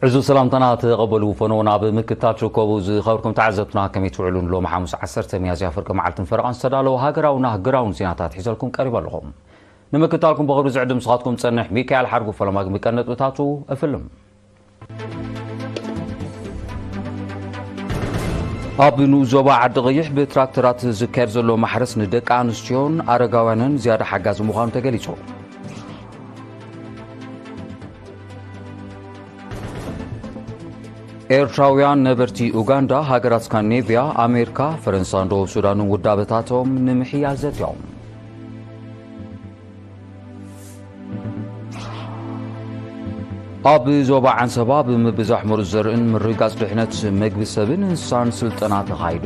ዕዙዝ ሰላምታና ተቐበሉ። ፈኖ ናብ ምክታል ትርከቡ ዝኸበርኩም ተዓዘብትና፣ ከመይ ትውዕሉ? ንሎሚ ሓሙስ ዓሰርተ ሚያዝያ ፍርቂ መዓልትን ፈረቓን ዝተዳለወ ሃገራውን ኣህጉራውን ዜናታት ሒዘልኩም ቀሪበ ኣለኹ። ንምክታልኩም ብኽብሪ ዝዕድም ንስኻትኩም ዝጸንሕ ሚካኤል ሓርጉ። ፈለማ ግን ብቀንዲ ነጥብታቱ እፍልም። ኣብ ንኡስ ዞባ ዓዲ ቀይሕ ብትራክተራት ዝካየድ ዘሎ ማሕረስ ንደቂ ኣንስትዮን ኣረጋውያንን ዝያዳ ሓጋዚ ምዃኑ ተገሊጹ። ኤርትራውያን ነበርቲ ኡጋንዳ፣ ሃገራት ስካንዲኔቭያ፣ ኣሜሪካ፣ ፈረንሳን ደቡብ ሱዳንን ውዳበታቶም ንምሕያል ዘትዮም። ኣብ ዞባ ዓንሰባ ብምብዛሕ ምሩፅ ዘርእን ምርጋፅ ድሕነት መግቢ ሰብን እንስሳን ስልጠና ተኻይዱ።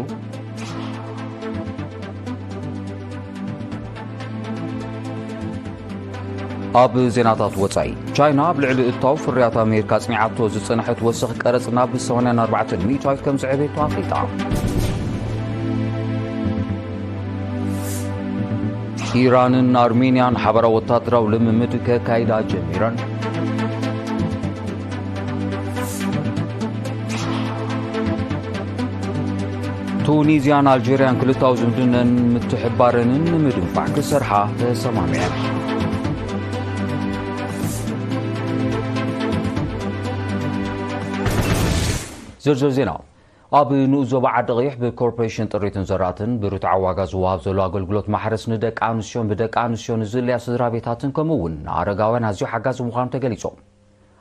ኣብ ዜናታት ወጻኢ፣ ቻይና ኣብ ልዕሊ እታው ፍርያት ኣሜሪካ ጽኒዓቶ ዝጸንሐት ወሰኽ ቀረጽ ናብ ሰማንያን ኣርባዕተን ሚእታዊት ከም ዘዕበየቶ ኣፍሊጣ። ኢራንን ኣርሜንያን ሓበራዊ ወታደራዊ ልምምድ ከካይዳ ጀሚረን። ቱኒዝያን ኣልጀርያን ክልታዊ ዝምድነን ምትሕባረንን ንምድንፋዕ ክሰርሓ ተሰማሚዐን። ዝርዝር ዜና። ኣብ ንኡስ ዞባ ዓዲ ቀይሕ ብኮርፖሬሽን ጥሪትን ዘራእትን ብርቱዕ ዋጋ ዝወሃብ ዘሎ ኣገልግሎት ማሕረስ ንደቂ ኣንስትዮን ብደቂ ኣንስትዮ ንዝልያ ስድራ ቤታትን ከምኡ እውን ንኣረጋውያን ኣዝዩ ሓጋዚ ምዃኑ ተገሊጹ።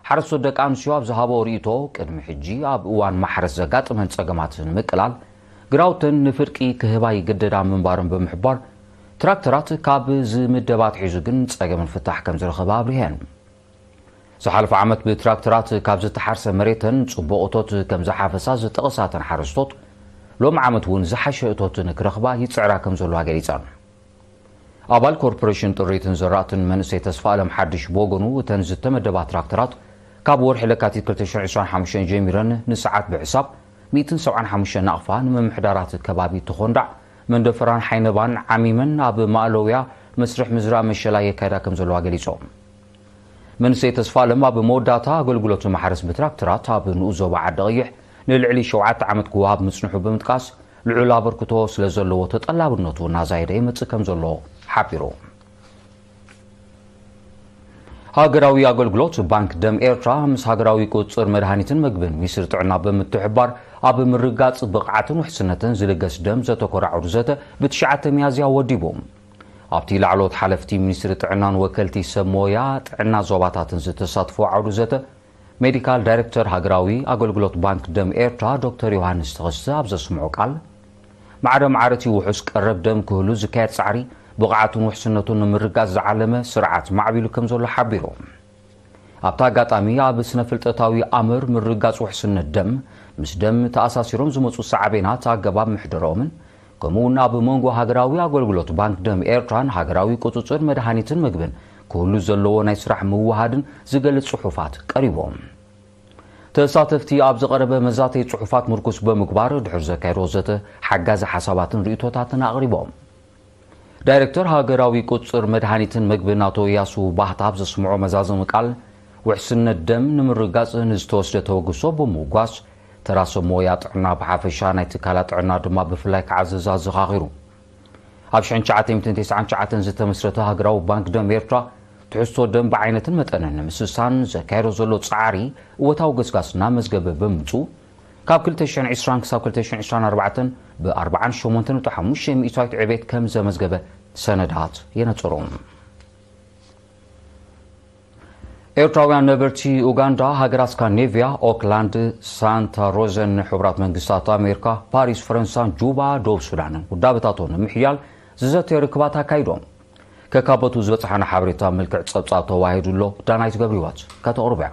ሓረስቶት ደቂ ኣንስትዮ ኣብ ዝሃቦ ርእይቶ፣ ቅድሚ ሕጂ ኣብ እዋን ማሕረስ ዘጋጥመን ጸገማት ንምቅላል፣ ግራውተን ንፍርቂ ክህባ ይግደዳ ምንባረን ብምሕባር፣ ትራክተራት ካብ ዝምደባ ኣትሒዙ ግን ጸገመን ፍታሕ ከም ዝረኸባ ኣብሪሀን። ዝሓለፈ ዓመት ብትራክተራት ካብ ዝተሓርሰ መሬተን ጽቡቕ እቶት ከም ዝሓፈሳ ዝጠቐሳተን ሓረስቶት፣ ሎሚ ዓመት እውን ዝሓሸ እቶት ንክረኽባ ይጽዕራ ከም ዘለዋ ገሊጸን። ኣባል ኮርፖሬሽን ጥሪትን ዘራእትን መንእሰይ ተስፋ ኣለም ሓድሽ ብወገኑ፣ እተን ዝተመደባ ትራክተራት ካብ ወርሒ ለካቲት ክልተ ሽሕን ዕስራን ሓሙሽተን ጀሚረን ንሰዓት ብሕሳብ ሚእትን ሰብዓን ሓሙሽተን ናቕፋ ንምምሕዳራት ከባቢ ተኾንዳዕ፣ መንደፈራን ሓይነባን ዓሚመን ኣብ ማእለውያ መስርሕ ምዝራእ መሸላ የካይዳ ከም ዘለዋ ገሊጾም። መንእሰይ ተስፋ ኣለም ኣብ መወዳእታ ኣገልግሎት ማሕረስ ብትራክተራት ኣብ ንኡስ ዞባ ዓዲ ቀይሕ ንልዕሊ ሸውዓተ ዓመት ክወሃብ ምጽንሑ ብምጥቃስ፣ ልዑል ኣበርክቶ ስለ ዘለዎ ተጠላብነቱ እናዛየደ ይመጽእ ከም ዘሎ ሓቢሩ። ሃገራዊ ኣገልግሎት ባንክ ደም ኤርትራ ምስ ሃገራዊ ቁጽር መድሃኒትን መግብን ሚኒስትሪ ጥዕና ብምትሕባር ኣብ ምርጋጽ ብቕዓትን ውሕስነትን ዝልገስ ደም ዘተኮረ ዓውዲ ዘተ ብትሽዓተ ሚያዝያ ወዲቡ። ኣብቲ ላዕለዎት ሓለፍቲ ሚኒስትሪ ጥዕናን ወከልቲ ሰብ ሞያ ጥዕና ዞባታትን ዝተሳትፎ ዓውዲ ዘተ፣ ሜዲካል ዳይሬክተር ሃገራዊ ኣገልግሎት ባንክ ደም ኤርትራ ዶክተር ዮሃንስ ተኸስተ ኣብ ዘስምዖ ቃል፣ ማዕረ ማዕረ እቲ ውሑስ ቀረብ ደም ክህሉ ዝካየድ ጻዕሪ፣ ብቕዓቱን ውሕስነቱን ንምርጋጽ ዝዓለመ ስርዓት ማዕቢሉ ከም ዘሎ ሓቢሩ። ኣብቲ ኣጋጣሚ፣ ኣብ ስነ ፍልጠታዊ ኣምር ምርጋጽ ውሕስነት ደም፣ ምስ ደም ተኣሳሲሮም ዝመጹ ሳዕቤናት ኣገባብ ምሕደሮምን፣ ከምኡ እውን ኣብ መንጎ ሃገራዊ ኣገልግሎት ባንክ ደም ኤርትራን ሃገራዊ ቁጽጽር መድሃኒትን መግብን ክህሉ ዘለዎ ናይ ስራሕ ምውሃድን ዝገልጽ ጽሑፋት ቀሪቦም። ተሳተፍቲ ኣብ ዝቐረበ መዛተይ ጽሑፋት ምርኩስ ብምግባር፣ ድሕሪ ዘካየድዎ ዘተ ሓጋዚ ሓሳባትን ርእይቶታትን ኣቕሪቦም። ዳይሬክተር ሃገራዊ ቁጽጽር መድሃኒትን መግብን ኣቶ እያሱ ባህታ ኣብ ዘስምዖ መዛዘሚ ቃል፣ ውሕስነት ደም ንምርጋጽ ንዝተወስደ ተበግሶ ብምውጓስ፣ ተራ ሰብ ሞያ ጥዕና ብሓፈሻ፣ ናይ ትካላት ጥዕና ድማ ብፍላይ ክዓዝዝ ኣዘኻኺሩ። ኣብ ሽሕን ትሽዓተ ሚእትን ተስዓን ትሽዓተን ዝተመስረተ ሃገራዊ ባንክ ደም ኤርትራ፣ ትሕዝቶ ደም ብዓይነትን መጠንን ንምስሳን ዘካየዶ ዘሎ ጻዕሪ እወታዊ ገስጋስ እናመዝገበ ብምምጽኡ፣ ካብ ክልተ ሽሕን ዕስራን ክሳብ ክልተ ሽሕን ዕስራን ኣርባዕተን ብ ኣርባዓን ሸሞንተን ነጥቢ ሓሙሽተ ሚእታዊት ዕቤት ከም ዘመዝገበ ሰነዳት የነጽሩ። ኤርትራውያን ነበርቲ ኡጋንዳ፣ ሃገራት ስካንዲኔቭያ፣ ኦክላንድ፣ ሳንታ ሮዘን፣ ሕቡራት መንግስታት ኣሜሪካ፣ ፓሪስ፣ ፈረንሳን ጁባ፣ ደቡብ ሱዳንን ውዳበታቶም ንምሕያል ዝዘተየ ርክባት ኣካይዶም። ከካበቱ ዝበጽሓና ሓበሬታ መልክዕ ጸብጻብ ተዋሂዱ ኣሎ። ዳናይት ገብረህይወት ከተቕርቦ እያ።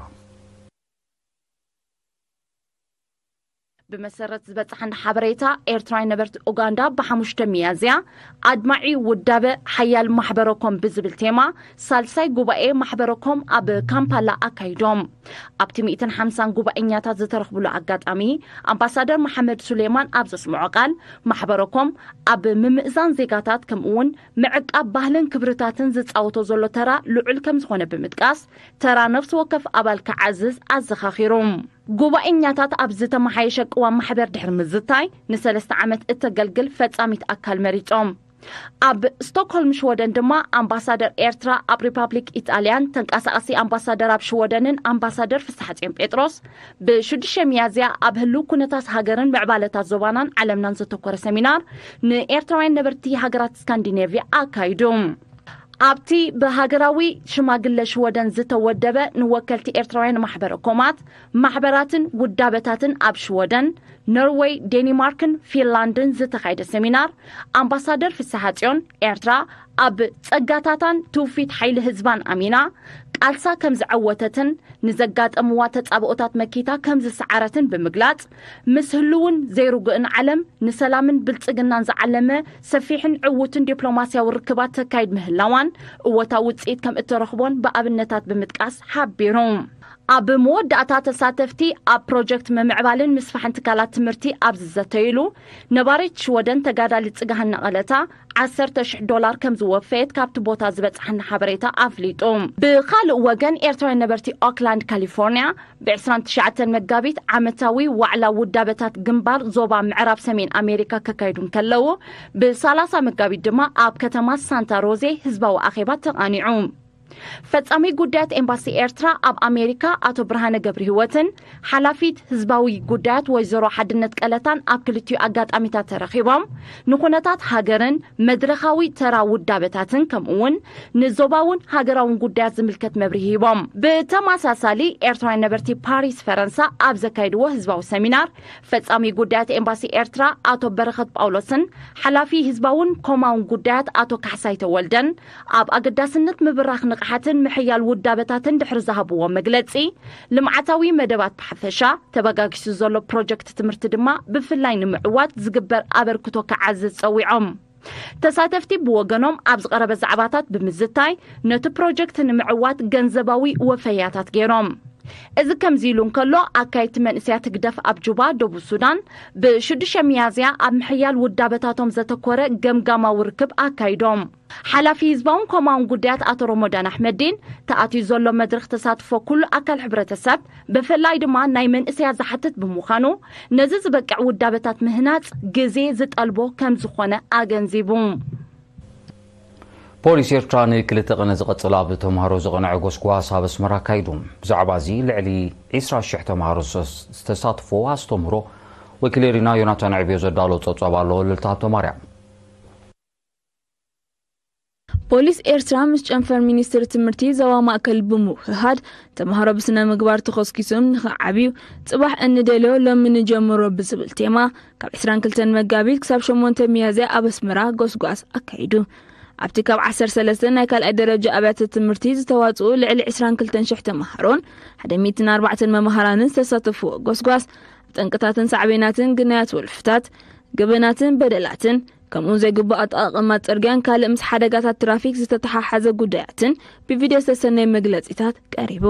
ብመሰረት ዝበፅሓና ሓበሬታ፣ ኤርትራውያን ነበርቲ ኡጋንዳ ብሓሙሽተ ሚያዝያ ኣድማዒ ውዳበ ሓያል ማሕበረኮም ብዝብል ቴማ ሳልሳይ ጉባኤ ማሕበረኮም ኣብ ካምፓላ ኣካይዶም። ኣብቲ ሚእትን ሓምሳን ጉባኤኛታት ዝተረኽብሉ ኣጋጣሚ፣ ኣምባሳደር መሓመድ ሱሌማን ኣብ ዘስምዖ ቃል፣ ማሕበረኮም ኣብ ምምእዛን ዜጋታት ከምኡውን ምዕቃብ ባህልን ክብርታትን ዝፃወቶ ዘሎ ተራ ልዑል ከም ዝኾነ ብምጥቃስ፣ ተራ ነፍሲ ወከፍ ኣባል ክዓዝዝ ኣዘኻኺሩ። ጉባኤኛታት ኣብ ዝተመሓየሸ ቅዋም ማሕበር ድሕሪ ምዝታይ፣ ንሰለስተ ዓመት እተገልግል ፈጻሚት ኣካል መሪጾም። ኣብ ስቶክሆልም ሽወደን ድማ ኣምባሳደር ኤርትራ ኣብ ሪፓብሊክ ኢጣልያን ተንቀሳቓሲ ኣምባሳደር ኣብ ሽወደንን ኣምባሳደር ፍስሓጽዮን ጴጥሮስ ብሽዱሽተ ሚያዝያ ኣብ ህልው ኩነታት ሃገርን ምዕባለታት ዞባናን ዓለምናን ዘተኮረ ሰሚናር ንኤርትራውያን ነበርቲ ሃገራት ስካንዲኔቭያ ኣካይዱ። ኣብቲ ብሃገራዊ ሽማግለ ሽወደን ዝተወደበ ንወከልቲ ኤርትራውያን ማሕበረ ኮማት፣ ማሕበራትን ውዳበታትን ኣብ ሽወደን፣ ኖርወይ፣ ዴኒማርክን ፊንላንድን ዝተኻየደ ሰሚናር፣ ኣምባሳደር ፍስሓጽዮን፣ ኤርትራ ኣብ ጸጋታታን ትውፊት ሓይሊ ህዝባን ኣሚና ቃልሳ ከም ዝዓወተትን ንዘጋጠምዋ ተጻብኦታት መኪታ ከም ዝሰዓረትን ብምግላጽ፣ ምስ ህልውን ዘይርጉእን ዓለም ንሰላምን ብልጽግናን ዝዓለመ ሰፊሕን ዕዉትን ዲፕሎማስያዊ ርክባት ተካይድ ምህላዋን እወታዊ ውጽኢት ከም እተረኽቦን ብኣብነታት ብምጥቃስ ሓቢሩ። ኣብ መወዳእታ፣ ተሳተፍቲ ኣብ ፕሮጀክት ምምዕባልን ምስፋሕን ትካላት ትምህርቲ ኣብ ዝዘተይሉ፣ ነባሪት ሽወደን ተጋዳሊት ጽጋሃና ቀለታ ዓሰርተ ሽሕ ዶላር ከም ዝወፈየት ካብቲ ቦታ ዝበጽሓና ሓበሬታ ኣፍሊጡ። ብኻልእ ወገን፣ ኤርትራውያን ነበርቲ ኦክላንድ ካሊፎርኒያ ብ ዕስራን ትሽዓተን መጋቢት ዓመታዊ ዋዕላ ውዳበታት ግንባር ዞባ ምዕራብ ሰሜን ኣሜሪካ ከካይዱ እንከለዉ፣ ብ ሰላሳ መጋቢት ድማ ኣብ ከተማ ሳንታ ሮዜ ህዝባዊ ኣኼባ ተቓኒዑ። ፈጻሚ ጉዳያት ኤምባሲ ኤርትራ ኣብ ኣሜሪካ ኣቶ ብርሃነ ገብረህይወትን ሓላፊት ህዝባዊ ጉዳያት ወይዘሮ ሓድነት ቀለታን ኣብ ክልቲኡ ኣጋጣሚታት ተረኺቦም፣ ንኹነታት ሃገርን መድረኻዊ ተራ ውዳበታትን ከምኡውን ንዞባውን ሃገራውን ጉዳያት ዝምልከት መብርሂ ሂቦም። ብተመሳሳሊ፣ ኤርትራውያን ነበርቲ ፓሪስ ፈረንሳ ኣብ ዘካየድዎ ህዝባዊ ሰሚናር፣ ፈጻሚ ጉዳያት ኤምባሲ ኤርትራ ኣቶ በረኸት ጳውሎስን ሓላፊ ህዝባውን ኮማውን ጉዳያት ኣቶ ካሕሳይ ተወልደን ኣብ ኣገዳስነት ምብራኽ ንቕሓትን ምሕያል ውዳበታትን ድሕሪ ዝሃብዎ መግለጺ፣ ልምዓታዊ መደባት ብሓፈሻ፣ ተበጋጊሱ ዘሎ ፕሮጀክት ትምህርቲ ድማ ብፍላይ ንምዕዋት ዝግበር ኣበርክቶ ክዓዝዝ ጸዊዖም። ተሳተፍቲ ብወገኖም ኣብ ዝቐረበ ዛዕባታት ብምዝታይ፣ ነቲ ፕሮጀክት ንምዕዋት ገንዘባዊ ወፈያታት ገይሮም። እዚ ከምዚ ኢሉ እንከሎ፣ ኣካየድቲ መንእሰያት ህግደፍ ኣብ ጁባ፣ ደቡብ ሱዳን፣ ብ ሽዱሽተ ሚያዝያ ኣብ ምሕያል ውዳበታቶም ዘተኮረ ገምጋማዊ ርክብ ኣካይዶም። ሓላፊ ህዝባውን ኮማውን ጉዳያት ኣቶ ሮሞዳን ኣሕመዲን፣ ተኣትዩ ዘሎ መድረኽ ተሳትፎ ኩሉ ኣካል ሕብረተሰብ፣ ብፍላይ ድማ ናይ መንእሰያት ዝሓትት ብምዃኑ፣ ነዚ ዝበቅዕ ውዳበታት ምህናጽ ግዜ ዝጠልቦ ከም ዝኾነ ኣገንዚቡ። ፖሊስ ኤርትራ ንክልተ ቀነ ዝቐጽል ኣብ ተምሃሮ ዝቐንዐ ጎስጓስ ኣብ ኣስመራ ኣካይዱ። ብዛዕባ እዚ ልዕሊ ዕስራ ሽሕ ተምሃሮ ዝተሳትፎ ኣስተምህሮ ወኪል ኤሪና ዮናታን ዕብዮ ዘዳሎ ጸብጻብ ኣሎ። ልልታ ሃብተማርያም። ፖሊስ ኤርትራ ምስ ጨንፈር ሚኒስትሪ ትምህርቲ ዞባ ማእከል ብምውህሃድ፣ ተምሃሮ ብስነ ምግባር ተኾስኪሶም ንኽዓብዩ ጽባሕ እንደልዮ ሎሚ ንጀምሮ ብዝብል ቴማ፣ ካብ ዕስራን ክልተን መጋቢት ክሳብ ሸሞንተ ሚያዝያ ኣብ ኣስመራ ጎስጓስ ኣካይዱ። ኣብቲ ካብ ዓሰርተ ሰለስተ ናይ ካልኣይ ደረጃ ኣብያተ ትምህርቲ ዝተዋጽኡ ልዕሊ ዕስራን ክልተን ሽሕ ተምሃሮን ሓደ ሚእትን ኣርባዕተን መምሃራንን ዝተሳተፍዎ ጎስጓስ፣ ኣብ ጠንቅታትን ሳዕቤናትን ግናያት ወልፍታት፣ ገበናትን በደላትን፣ ከምኡውን ዘይግቡእ ኣጠቓቕማ ጽርግያን ካልእ ምስ ሓደጋታት ትራፊክ ዝተተሓሓዘ ጉዳያትን ብቪድዮ ዝተሰነየ መግለጺታት ቀሪቡ።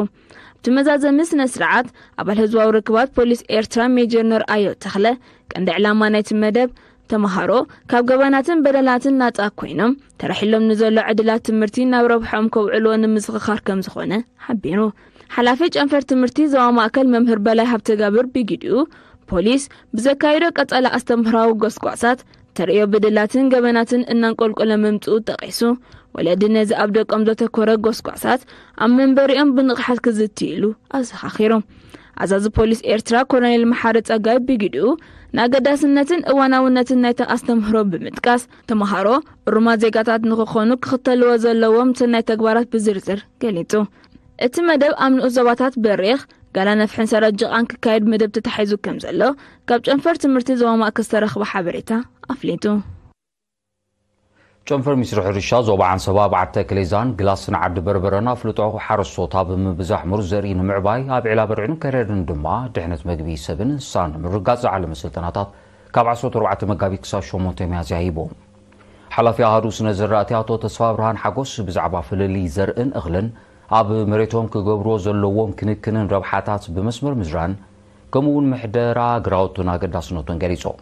ኣብቲ መዛዘሚ ስነ ስርዓት፣ ኣባል ህዝባዊ ርክባት ፖሊስ ኤርትራ ሜጀር ነርኣዮ ተኽለ፣ ቀንዲ ዕላማ ናይቲ መደብ፣ ተምሃሮ ካብ ገበናትን በደላትን ናጻ ኮይኖም፣ ተራሒሎም ንዘሎ ዕድላት ትምህርቲ ናብ ረብሖም ከውዕልዎ ንምዝኽኻር ከም ዝኾነ ሓቢሩ። ሓላፊ ጨንፈር ትምህርቲ ዞባ ማእከል መምህር በላይ ሃብተጋብር ብግዲኡ፣ ፖሊስ ብዘካየዶ ቀጸላ ኣስተምህራዊ ጎስጓሳት፣ ተርእዮ በደላትን ገበናትን እናንቆልቆለ ምምጽኡ ጠቒሱ፣ ወለዲ ነዚ ኣብ ደቆም ዘተኮረ ጎስጓሳት ኣብ መንበሪኦም ብንቕሓት ክዝትይሉ ኣዘኻኺሩ። ኣዛዚ ፖሊስ ኤርትራ ኮሎኔል መሓሪ ጸጋይ ብግዲኡ፣ ንኣገዳስነትን እዋናውነትን ናይቲ ኣስተምህሮ ብምጥቃስ፣ ተምሃሮ እሩማት ዜጋታት ንኽኾኑ ክኽተልዎ ዘለዎም ሰናይ ተግባራት ብዝርዝር ገሊጹ። እቲ መደብ ኣብ ንኡስ ዞባታት በሪኽ፣ ጋላ ነፍሕን ሰረት ጅቓን ክካየድ መደብ ተታሒዙ ከም ዘሎ ካብ ጨንፈር ትምህርቲ ዞባ ማእከል ዝተረኽበ ሓበሬታ ኣፍሊጡ። ጨንፈር ሚኒስትሪ ሕርሻ ዞባ ዓንሰባ በዓል ተክሌዛን ግላስን ዓዲ በርበረን ኣፍልጦ ሓረስቶት ኣብ ምብዛሕ ምሩዝ ዘርኢ ንምዕባይ ኣብ ዒላ በርዕን ከረርን ድማ ድሕነት መግቢ ሰብን እንስሳን ንምርጋጽ ዝዓለመ ስልጠናታት ካብ ዓሰርተ ኣርባዕተ መጋቢት ክሳብ ሸሞንተ ሚያዝያ ሂቦም። ሓላፊ ኣሃዱ ስነ ዘራእቲ ኣቶ ተስፋ ብርሃን ሓጎስ ብዛዕባ ፍልልይ ዘርእን እኽልን ኣብ መሬቶም ክገብርዎ ዘለዎም ክንክንን ረብሓታት ብመስመር ምዝራን ከምኡ እውን ምሕደራ ግራውትን ኣገዳስነቱን ገሊጾም።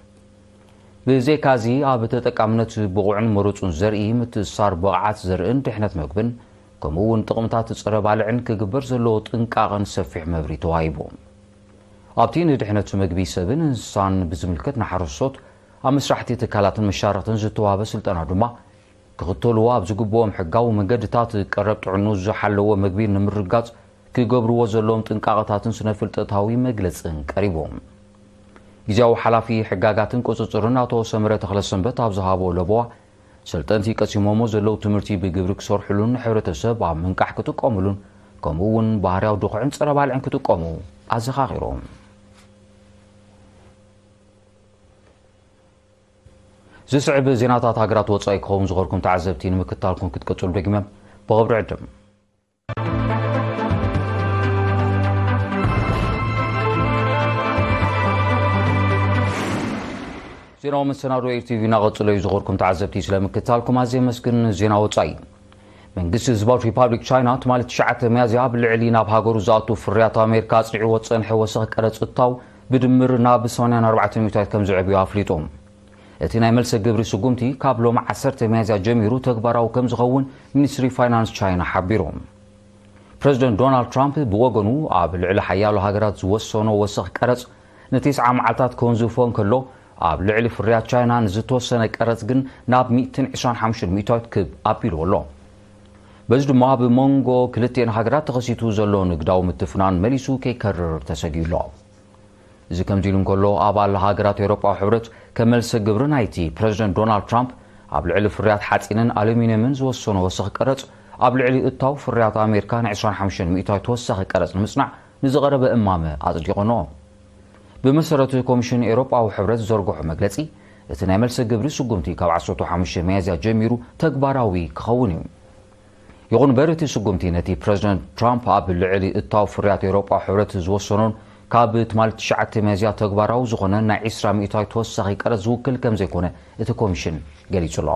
ብዘይካዚ ኣብ ተጠቃምነት ብቑዕን ምሩጹን ዘርኢ ምትእስሳር ብቕዓት ዘርእን ድሕነት መግብን ከምኡ እውን ጥቕምታት ጸረ ባልዕን ክግበር ዘለዎ ጥንቃቐን ሰፊሕ መብሪ ተዋሂቡ። ኣብቲ ንድሕነት መግቢ ሰብን እንስሳን ብዝምልከት ንሓረስቶት ኣብ መስራሕቲ ትካላትን መሻርኽትን ዝተዋህበ ስልጠና ድማ ክኽተልዎ ኣብ ዝግብኦም ሕጋዊ መንገድታት ቀረብ ጥዕኑ ዝሓለወ መግቢ ንምርጋጽ ክገብርዎ ዘለዎም ጥንቃቐታትን ስነ ፍልጠታዊ መግለጽን ቀሪቦም። ግዜያዊ ሓላፊ ሕጋጋትን ቁጽጽርን ኣቶ ሰመረ ተኽለሰንበት ኣብ ዝሃቦ ለበዋ ሰልጠንቲ ቀሲሞሞ ዘለዉ ትምህርቲ ብግብሪ ክሰርሕሉን ንሕብረተሰብ ኣብ ምንቃሕ ክጥቀሙሉን ከምኡ እውን ባህርያዊ ድኹዕን ጸረ ባልዕን ክጥቀሙ ኣዘኻኺሮም። ዝስዕብ ዜናታት ሃገራት ወጻኢ ክኸውን ዝኸርኩም ተዓዘብቲ ንምክታልኩም ክትቀጽሉ ደግመ ብኽብሪ ዕድም። ዜናዊ መሰናዶ ኤር ቲቪ እናቐጽሎ እዩ። ዝኸርኩም ተዓዘብቲ ስለምክታልኩም ኣዝየ መስግን። ዜና ወጻኢ። መንግስቲ ህዝባዊ ሪፓብሊክ ቻይና ትማሊ ትሽዓተ ሚያዝያ ኣብ ልዕሊ ናብ ሃገሩ ዝኣቱ ፍርያት ኣሜሪካ ኣጽኒዕዎ ዝጸንሐ ወሰኽ ቀረጽ እታው ብድምር ናብ ሰማንያን ኣርባዕተን ሚእታዊት ከም ዝዕብዮ ኣፍሊጡ። እቲ ናይ መልሰ ግብሪ ስጉምቲ ካብ ሎም ዓሰርተ ሚያዝያ ጀሚሩ ተግባራዊ ከም ዝኸውን ሚኒስትሪ ፋይናንስ ቻይና ሓቢሩ። ፕረዚደንት ዶናልድ ትራምፕ ብወገኑ ኣብ ልዕሊ ሓያሎ ሃገራት ዝወሰኖ ወሰኽ ቀረጽ ንተስዓ መዓልታት ከወንዝፎ እንከሎ ኣብ ልዕሊ ፍርያት ቻይና ንዝተወሰነ ቀረጽ ግን ናብ ሚእትን ዕስራን ሓሙሽተን ሚእታዊት ክብ ኣቢልዎ ኣሎ። በዚ ድማ ኣብ መንጎ ክልቲኤን ሃገራት ተኸሲቱ ዘሎ ንግዳዊ ምትፍናን መሊሱ ከይከርር ተሰጊኡ ኣሎ። እዚ ከምዚ ኢሉ እንከሎ ኣባል ሃገራት ኤውሮጳዊ ሕብረት ከም መልሰ ግብሪ ናይቲ ፕረዚደንት ዶናልድ ትራምፕ ኣብ ልዕሊ ፍርያት ሓጺንን ኣሉሚንየምን ዝወሰኖ ወሰኽ ቀረጽ ኣብ ልዕሊ እታው ፍርያት ኣሜሪካ ን ዕስራን ሓሙሽተን ሚእታዊት ተወሳኺ ቀረጽ ንምጽናዕ ንዝቐረበ እማመ ኣጽዲቑ ኣሎ። ብመሰረት ኮሚሽን ኤውሮጳዊ ሕብረት ዝዘርግሖ መግለጺ እቲ ናይ መልሰ ግብሪ ስጉምቲ ካብ ዓሰርተ ሓሙሽተ ሚያዝያ ጀሚሩ ተግባራዊ ክኸውን እዩ። ይኹን እምበር እቲ ስጉምቲ ነቲ ፕረዚደንት ትራምፕ ኣብ ልዕሊ እታው ፍርያት ኤውሮጳዊ ሕብረት ዝወሰኖን ካብ ትማሊ ትሽዓተ ሚያዝያ ተግባራዊ ዝኾነ ናይ ዕስራ ሚእታዊት ተወሳኺ ቀረጽ ዝውክል ከም ዘይኮነ እቲ ኮሚሽን ገሊጹ ኣሎ።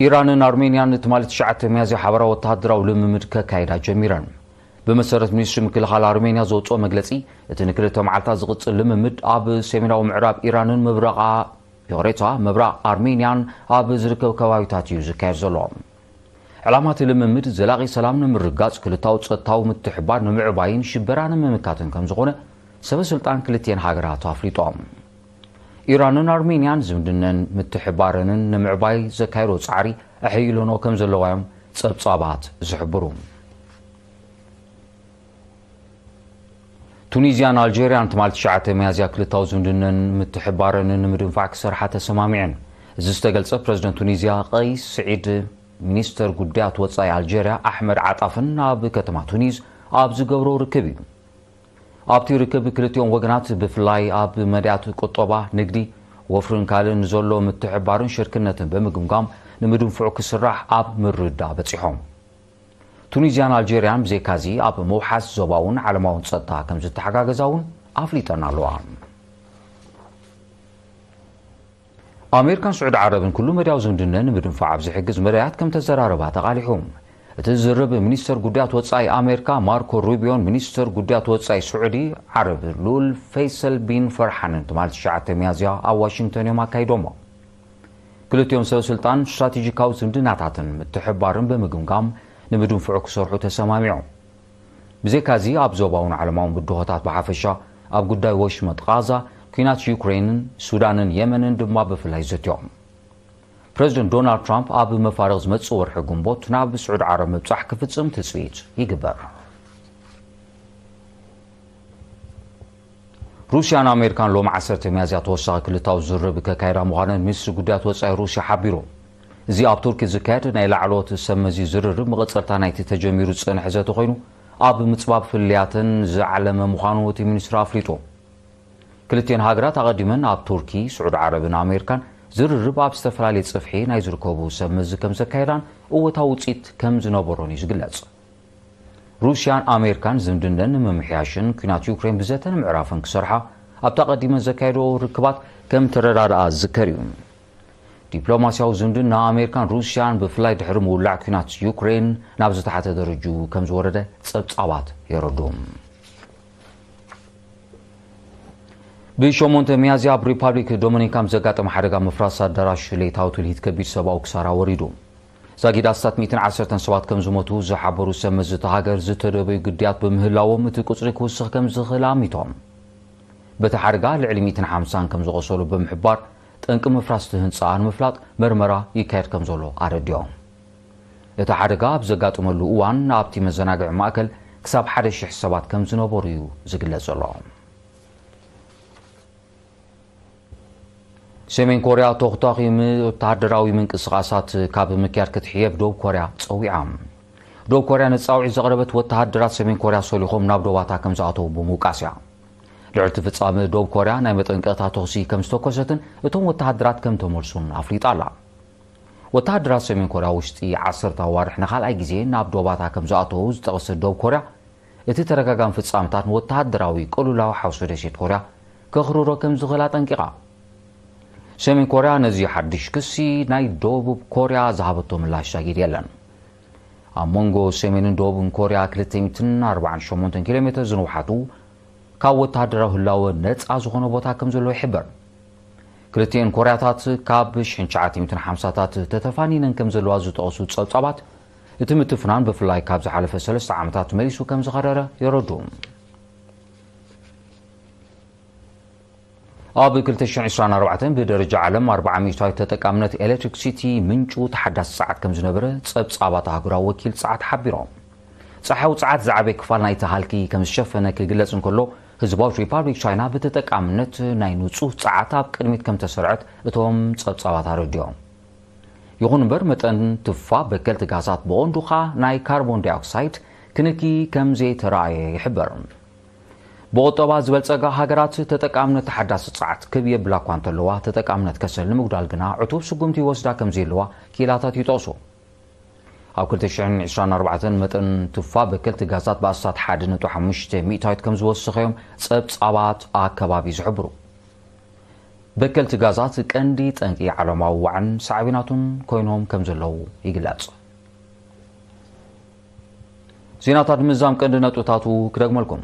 ኢራንን ኣርሜንያን ትማሊ ትሽዓተ ሚያዝያ ሓበራዊ ወተሃደራዊ ልምምድ ከካይዳ ጀሚረን። ብመሰረት ሚኒስትሪ ምክልኻል ኣርሜንያ ዘውፅኦ መግለፂ፣ እቲ ንክልተ መዓልታት ዝቕፅል ልምምድ ኣብ ሰሜናዊ ምዕራብ ኢራንን ምብራቓ ይቕሬታ፣ ምብራቕ ኣርሜንያን ኣብ ዝርከብ ከባቢታት እዩ ዝካየድ ዘሎ። ዕላማ እቲ ልምምድ ዘላቒ ሰላም ንምርጋፅ፣ ክልታዊ ጸጥታዊ ምትሕባር ንምዕባይን ሽበራ ንምምካትን ከም ዝኾነ ሰበ ስልጣን ክልቲኤን ሃገራት ኣፍሊጦም። ኢራንን ኣርሜንያን ዝምድነን ምትሕባረንን ንምዕባይ ዘካየዶ ጻዕሪ ኣሐይሎኖ ከም ዘለዋ እዮም ጸብጻባት ዝሕብሩ። ቱኒዝያን ኣልጀርያን ትማሊ ትሽዓተ ሚያዝያ ክልታዊ ዝምድነን ምትሕባረንን ንምድንፋዕ ክሰርሓ ተሰማሚዐን። እዚ ዝተገልጸ ፕረዚደንት ቱኒዝያ ቀይስ ስዒድ ሚኒስተር ጉዳያት ወጻኢ ኣልጀርያ ኣሕመድ ዓጣፍን ኣብ ከተማ ቱኒዝ ኣብ ዝገብሮ ርክብ እዩ። ኣብቲ ርክብ ክልቲኦም ወገናት ብፍላይ ኣብ መዳያት ቁጠባ፣ ንግዲ፣ ወፍርን ካልእን ዘሎ ምትሕባርን ሽርክነትን ብምግምጋም ንምድንፍዑ ክስራሕ ኣብ ምርድዳእ በጺሖም። ቱኒዝያን ኣልጀርያን ብዘይካዚ ኣብ ምውሓስ ዞባውን ዓለማውን ጸጥታ ከም ዝተሓጋገዛ እውን ኣፍሊጠን ኣለዋ። ኣሜሪካን ስዑዲ ዓረብን ኩሉ መዳያዊ ዝምድነን ንምድንፋዕ ኣብ ዝሕግዝ መዳያት ከም ተዘራረባ ተቓሊሑ። እቲ ዝርርብ ሚኒስተር ጉዳያት ወጻኢ ኣሜሪካ ማርኮ ሩቢዮን ሚኒስተር ጉዳያት ወጻኢ ስዑዲ ዓረብ ልኡል ፈይሰል ቢን ፈርሓንን ትማሊ ትሽዓተ ሚያዝያ ኣብ ዋሽንግተን እዮም ኣካይዶሞ። ክልቲኦም ሰብ ስልጣን ስትራቴጂካዊ ዝምድናታትን ምትሕባርን ብምግምጋም ንምድንፍዑ ክሰርሑ ተሰማሚዖም። ብዘይካዚ ኣብ ዞባውን ዓለማውን ብድሆታት ብሓፈሻ፣ ኣብ ጉዳይ ወሽመጥ ቓዛ፣ ኲናት ዩክሬንን ሱዳንን የመንን ድማ ብፍላይ ዘትዮም። ፕረዚደንት ዶናልድ ትራምፕ ኣብ መፋርቕ ዝመጽእ ወርሒ ግንቦት ናብ ስዑዲ ዓረብ ምብጻሕ ክፍጽም ትጽቢት ይግበር። ሩስያን ኣሜሪካን ሎም ዓሰርተ ሚያዝያ ተወሳኺ ክልታዊ ዝርርብ ከካይዳ ምዃነን ሚኒስትሪ ጉዳያት ወጻኢ ሩስያ ሓቢሩ። እዚ ኣብ ቱርኪ ዝካየድ ናይ ላዕለዎት ሰብ መዚ ዝርርብ መቐጸልታ ናይቲ ተጀሚሩ ዝጸንሐ ዘተ ኮይኑ፣ ኣብ ምጽባብ ፍልልያተን ዝዓለመ ምዃኑ እቲ ሚኒስትሪ ኣፍሊጡ። ክልቲኤን ሃገራት ኣቐዲመን ኣብ ቱርኪ፣ ስዑዲ ዓረብን ኣሜሪካን ዝርርብ ኣብ ዝተፈላለየ ጽፍሒ ናይ ዝርከቡ ሰብ መዚ ከም ዘካየዳን እወታዊ ውጽኢት ከም ዝነበሮን እዩ ዝግለጽ። ሩስያን ኣሜሪካን ዝምድነን ንምምሕያሽን ኲናት ዩክሬን ብዘተን ምዕራፍን ክሰርሓ ኣብቲ ኣቐዲመን ዘካየዶ ርክባት ከም ተረዳድኣ ዝዝከር እዩ። ዲፕሎማስያዊ ዝምድና ኣሜሪካን ሩስያን ብፍላይ ድሕሪ ምውላዕ ኲናት ዩክሬን ናብ ዝተሓተ ደረጅኡ ከም ዝወረደ ጸብጻባት የረድኡ። ብሸሞንተ ሚያዝያ ኣብ ሪፓብሊክ ዶሚኒካ ኣብ ዘጋጠመ ሓደጋ ምፍራስ ኣዳራሽ ለይታዊ ትልሂት ከቢድ ሰብኣዊ ክሳራ ወሪዱ። ዛጊድ ኣስታት ሚእትን ዓሰርተን ሰባት ከም ዝሞቱ ዝሓበሩ ሰብ መዚ እታ ሃገር ዝተደበዩ ግዳያት ብምህላዎም እቲ ቁጽሪ ክውስኽ ከም ዝኽእል ኣሚቶም። በቲ ሓደጋ ልዕሊ ሚእትን ሓምሳን ከም ዝቖሰሉ ብምሕባር ጠንቂ ምፍራስ እቲ ህንጻ ንምፍላጥ መርመራ ይካየድ ከም ዘሎ ኣረዲኦም። እቲ ሓደጋ ኣብ ዘጋጠመሉ እዋን ኣብቲ መዘናግዒ ማእከል ክሳብ ሓደ ሽሕ ሰባት ከም ዝነበሩ እዩ ዝግለጽ ዘሎ። ሰሜን ኮርያ ተኹታኺ ወተሃደራዊ ምንቅስቓሳት ካብ ምክያድ ክትሕየብ ደቡብ ኮርያ ጸዊዓ። ደቡብ ኮርያ ንጻውዒት ዘቕረበት ወተሃደራት ሰሜን ኮርያ ሰሊኾም ናብ ዶባታ ከም ዝኣተዉ ብምውቃስ እያ። ልዕሊ እቲ ፍጻመ ደቡብ ኮርያ ናይ መጠንቀቕታ ተኹሲ ከም ዝተኮሰትን እቶም ወተሃደራት ከም ተመልሱን ኣፍሊጣ ኣላ። ወተሃደራት ሰሜን ኮርያ ውሽጢ ዓሰርተ ኣዋርሕ ንኻልኣይ ግዜ ናብ ዶባታ ከም ዝኣተዉ ዝጠቐሰት ደቡብ ኮርያ፣ እቲ ተደጋጋሚ ፍጻመታት ንወተሃደራዊ ቅልውላው ሓውሲ ደሴት ኮርያ ከኽርሮ ከም ዝኽእል ኣጠንቂቓ። ሰሜን ኮርያ ነዚ ሓድሽ ክሲ ናይ ደቡብ ኮርያ ዝሃበቶ ምላሽ ዛጊድ የለን። ኣብ መንጎ ሰሜንን ደቡብን ኮርያ ክልተ ሚእትን ኣርባዓን ሸሞንተን ኪሎ ሜተር ዝንውሓቱ ካብ ወተሃደራዊ ህላወ ነጻ ዝኾነ ቦታ ከም ዘሎ ይሕበር። ክልቲኤን ኮርያታት ካብ ሽሕን ትሽዓተ ሚእትን ሓምሳታት ተተፋኒነን ከም ዘለዋ ዝጠቐሱ ጸብጻባት፣ እቲ ምትፍናን ብፍላይ ካብ ዝሓለፈ ሰለስተ ዓመታት መሊሱ ከም ዝኸረረ የረድኡ። ኣብ ክልተ ሽሕን ዕስራን ኣርባዕተን ብደረጃ ዓለም ኣርብዓ ሚእታዊት ተጠቃምነት ኤሌክትሪክሲቲ ምንጩ ተሓዳሲ ጸዓት ከም ዝነበረ ጸብጻባት ኣህጉራዊ ወኪል ጸዓት ሓቢሮም። ጸሓያዊ ጸዓት ዝዓበየ ክፋል ናይቲ ሃልኪ ከም ዝሸፈነ ክግለጽ እንከሎ፣ ህዝባዊት ሪፓብሊክ ቻይና ብተጠቃምነት ናይ ንጹህ ጸዓት ኣብ ቅድሚት ከም ተሰርዐት እቶም ጸብጻባት ኣረዲኦም። ይኹን እምበር፣ መጠን ትፋ በከልቲ ጋዛት ብቐንዱ ኸኣ ናይ ካርቦን ዳይኦክሳይድ ክንኪ ከም ዘይተራእየ ይሕበር። ብቑጠባ ዝበልጸጋ ሃገራት ተጠቃምነት ተሓዳሲ ጸዓት ክብ የብላ እኳ እንተለዋ፣ ተጠቃምነት ከሰል ንምጉዳል ግና ዕቱብ ስጉምቲ ይወስዳ ከም ዘለዋ ክኢላታት ይጠቕሱ። ኣብ ክልተ ሽሕን ዕስራን ኣርባዕተን መጠን ትፋ በከልቲ ጋዛት ብኣስታት ሓደ ነጥቢ ሓሙሽተ ሚእታዊት ከም ዝወሰኸ እዮም ጸብጻባት ኣከባቢ ዝሕብሩ። በከልቲ ጋዛት ቀንዲ ጠንቂ ዓለማዊ ዋዕን ሳዕቤናቱን ኮይኖም ከም ዘለዉ ይግለጽ። ዜናታት ምዛም ቀንዲ ነጥብታቱ ክደግመልኩም።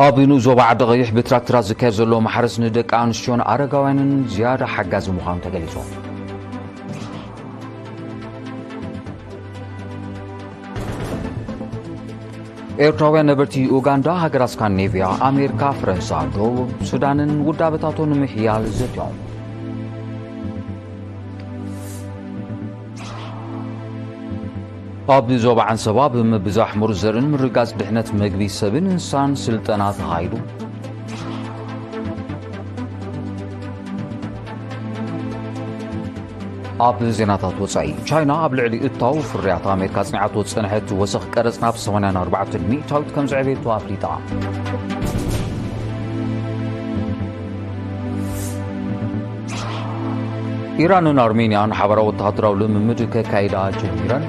ኣብ ንኡስ ዞባ ዓዲ ቀይሕ ብትራክተራት ዝካየድ ዘሎ ማሕረስ ንደቂ ኣንስትዮን ኣረጋውያንን ዝያዳ ሓጋዚ ምዃኑ ተገሊጹ። ኤርትራውያን ነበርቲ ኡጋንዳ፣ ሃገራት ስካንዲኔቭያ፣ ኣሜሪካ፣ ፈረንሳ፣ ደቡብ ሱዳንን ውዳበታቶም ንምሕያል ዘትዮም። ኣብ ዞባ ዓንሰባ ብምብዛሕ ምሩፅ ዘርእን ምርጋፅ ድሕነት መግቢ ሰብን እንስሳን ስልጠና ተኻይዱ። ኣብ ዜናታት ወጻኢ፣ ቻይና ኣብ ልዕሊ እታው ፍርያት ኣሜሪካ ኣጽኒዓቶ ዝጸንሐት ወሰኽ ቀረጽ ናብ ሰማንያን ኣርባዕተን ሚእታዊት ከም ዘዕበየቶ ኣፍሊጣ። ኢራንን ኣርሜንያን ሓባራዊ ወተሃደራዊ ልምምድ ከካይዳ ጀሚረን።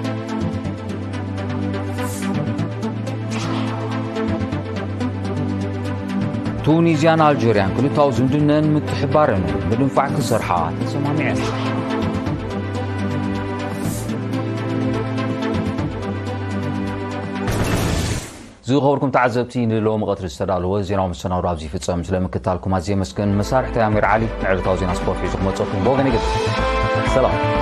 ቱኒዝያን ኣልጀርያን ክልታዊ ዝምድነን ምትሕባረን ምድንፋዕ ክሰርሓ ተሰማሚዐን። ዝኸበርኩም ተዓዘብቲ፣ ንሎሚ ቀትሪ ዝተዳለወ ዜናዊ መሰናዶ ኣብዚ ይፍጸም። ስለ ምክታልኩም ኣዝየ የመስግን። መሳርሕተይ ኣሚር ዓሊ ንዕለታዊ ዜና ስፖርት ሒዙ ክመጸኩም ብወገን ይግድ። ሰላም።